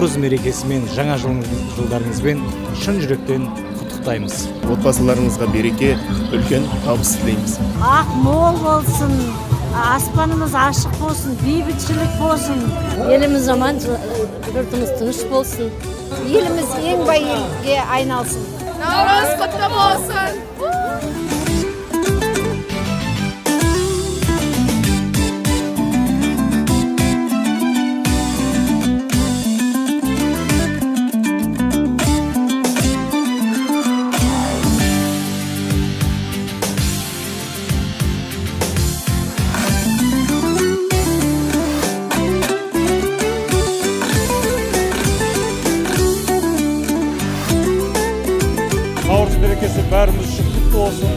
Наурыз мерекесімен, жаңа жылдарыңызбен шын жүректен құттықтаймыз. Отбасыларыңызға береке, үлкен табыс тілейміз. Ақ мол болсын, аспанымыз ашық болсын, бейбітшілік болсын. Еліміз аман, жұртымыз тыныш болсын. Еліміз ең бай елге айналсын. Наурыз құтты болсын. Наурыз мерекесі бәріміз үшін құтты болсын.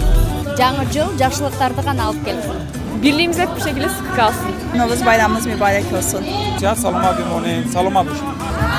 Жаңа жыл жақсылықтарды ғана алып келсін. Birliğimiz hep bu şekilde sıkı kalsın. Novruz bayramımız mübarek olsun. Саламат бимонед, саламат бошед.